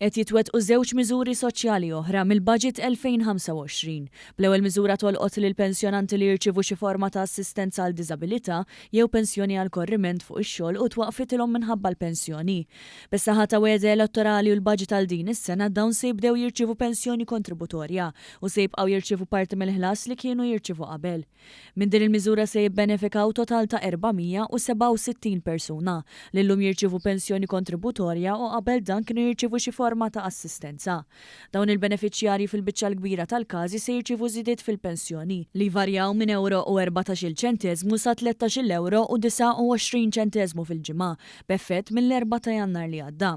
Qed jitwettqu żewġ miżuri soċjali oħra mill-Budget 2025, bl-ewwel miżura tolqot lill-pensjonanti li jirċievu xi forma ta' assistenza għal diżabilità jew pensjoni għal korriment fuq ix-xogħol u twaqqfitilhom minħabba l-pensjoni. Bis-saħħa ta' wegħda elettorali u l-Budget għal din is-sena dawn se jibdew jirċievu pensjoni kontributorja u se jibqgħu jirċievu parti mill-ħlas li kienu jirċievu qabel. Minn din il-miżura se jibbenefikaw total ta' 467 persuna li llum jirċievu pensjoni kontributorja u qabel dan kienu jirċievu xi forma ta' assistenza. Dawn il-benefiċjarji fil-biċċa l-kbira tal-każi se jirċievu żidiet fil-pensjoni li jvarjaw minn ewro u erbatax-il ċenteżmu sa tlettax-il ewro u 29 ċenteżmu fil-ġimgħa, b'effett mill-Erbgħa ta' Jannar li għadda.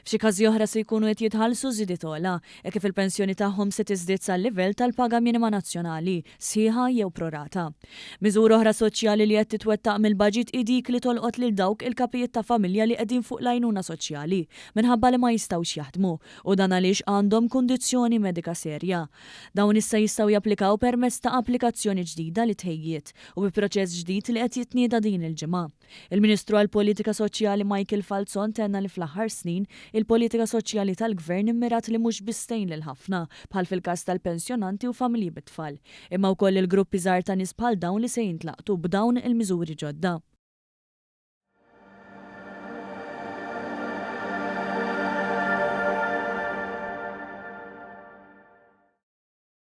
F'xi każi oħra se jkunu qed jitħallsu żidiet ogħla, hekk kif il-pensjoni tagħhom se tiżdied sal-livell tal-paga minima nazzjonali, sħiħa jew pro rata. Miżura oħra soċjali li qed titwettaq mill-baġit hi dik li tolqot lil dawk il-kapijiet ta' familja li qegħdin fuq l-għajnuna soċjali minħabba li ma jistgħux jaħdmu u dan għaliex għandhom kundizzjoni medika serja. Dawn issa jistgħu japplikaw permezz ta' applikazzjoni ġdida li tħejjiet u bi proċess ġdid li qed jitnieda din il-ġimgħa. Il-Ministru għall-Politika Soċjali Michael Falzon tenna li fl-aħħar snin, il-politika soċjali tal-Gvern immirat li mhux biss tgħin lil ħafna, bħal fil-każ tal-pensjonanti u familji bit-tfal, imma wkoll lil gruppi żgħar ta' nies bħal dawn li se jintlaqtu b'dawn il-miżuri ġodda.